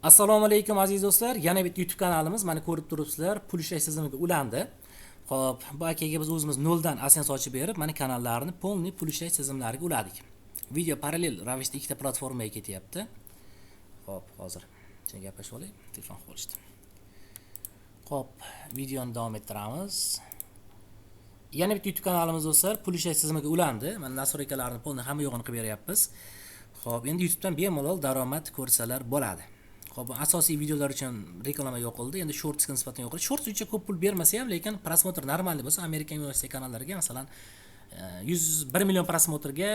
Assalomu alaykum, aziz do'stlar. Yana bitta YouTube kanalimiz, mana, ko'rib turibsizlar, pul ishlash tizimiga ulandi. Xo'p, bu akaga biz o'zimiz noldan AdSense ochib berib, mana, kanallarni полный pul ishlash tizimlariga uladik. Video parallel ravishda ikkita platformaga ketyapti. Xo'p, hozir shuni gaplashib olay, telefon qilib olishdi. Xo'p, videoni davom ettiramiz. Yana bitta YouTube kanalimiz, do'stlar, pul ishlash tizimiga ulandi. Mana, настройка larni полный hamma yo'g'ini qilib beryapmiz. Xo'p, endi YouTubedan bemalol daromad ko'rsalar bo'ladi. Xo'p, asosiy videolar uchun reklama yoqildi. Endi Shortsga nisbatan yoqildi. Shorts uncha ko'p pul bermasa ham, lekin просмотр нормальный bo'lsa, Amerikan universitet kanallariga, masalan, 101 million просмотр ga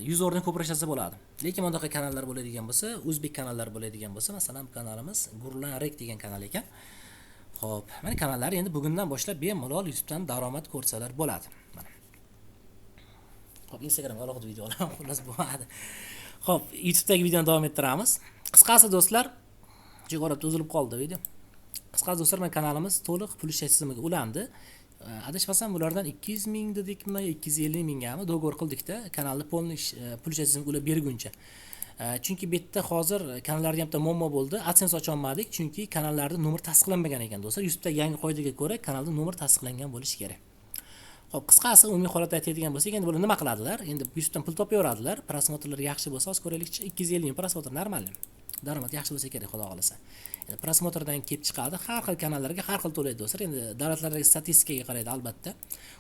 100 o'rni ko'proq ishlasa bo'ladi. Lekin bunaqa kanallar bo'ladigan bo'lsa, o'zbek kanallar bo'ladigan bo'lsa, masalan, bu kanalimiz Gurlan Rek degan kanal ekan. Xo'p, mana, kanallar endi bugundan boshlab bemalol YouTubedan daromad ko'rsalar bo'ladi. Mana. Xo'p, Instagramga alohida video olaman, xullas, bo'lmadi. Xo'p, YouTube'dagi videoni davom ettiramiz. Qisqasi, do'stlar, chegorada uzilib qoldi video. Qisqasi, do'stlar, mana, kanalimiz to'liq pul ishlash tizimiga ulandi. Adashmasam, bulardan 200 ming dedikmi, 250 mingami договор qildikda, kanalni полный pul ishlash tizimiga ulab berguncha. Chunki bu yerda hozir kanallarda ham bitta muammo bo'ldi. AdSense ocha olmadik, chunki kanallarda nomer tasdiqlanmagan ekan, do'stlar. YouTube'dagi yangi qoidaga ko'ra kanalda nomer tasdiqlangan bo'lishi kerak. Xo'p, qisqasi, umumiy holatda aytadigan bo'lsak, endi bular nima qiladilar? Endi YouTubedan pul topaveradilar. Просмотр lar yaxshi bo'lsa, hozir ko'raylikchi, 250 ming просмотр нормальный. Daromad yaxshi bo'lsa kerak, xudo xohlasa. Endi просмотр dan kelib chiqadi. Har xil kanallarga har xil to'laydi, do'stlar. Endi davlatlardagi statistikaga qaraydi albatta.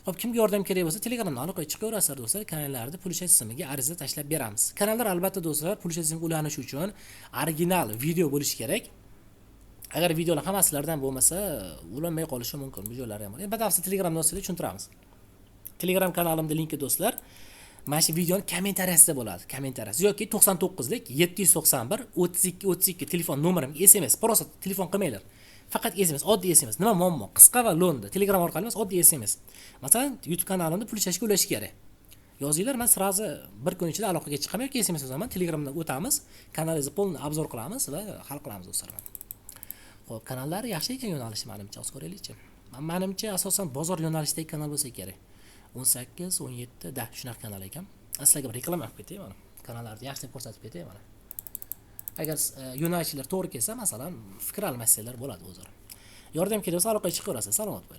Xo'p, kimga yordam kerak bo'lsa, Telegramdan aloqaga chiqaverasizlar, do'stlar. Kanallarda pul ishlash tizimiga ariza tashlab beramiz. Kanallar albatta, do'stlar, pul ishlash tizimiga ulanishi uchun original video bo'lishi kerak. Agar videolar hammasi sizlardan bo'lmasa, ulanmay qolishi mumkin. Bu joylari ham bor. Endi batafsil Telegramda yozsanglar, tushuntiramiz. Telegram kanalimda linki, do'stlar, mana shu videoni kommentariyasida bo'ladi, kommentariyasi yoki 99lik 791 32 32 telefon nomerimga SMS, просто telefon qilmanglar, faqat SMS, oddiy SMS. Nima muammo, qisqa va lo'nda, Telegram orqali emas, oddiy SMS. Masalan, YouTube kanalimda pul ishlashga ulash kerak, yozinglar. Man сразу bir kun ichida aloqaga chiqaman yoki SMS yozaman. Telegramdan o'tamiz, kanalingizni полный обзор qilamiz va hal qilamiz, do'stlar. Ho'p, kanallari yaxshi ekan, yo'nalishi, manimcha. Hozir ko'raylikchi. Manimcha, asosan bozor yo'nalishidagi kanal bo'lsa kerak. 18, 17 da, shunaqa kanal ekan. Sizlarga bir reklama qilib ketay, mana, kanallarni yaxshilab ko'rsatib ketay. Mana, agar yo'nalishlar to'g'ri kelsa, masalan, fikr almashsanglar bo'ladi o'zaro. Yordam kerak bo'lsa, aloqaga chiqaverasiz. Salomat bo'ling.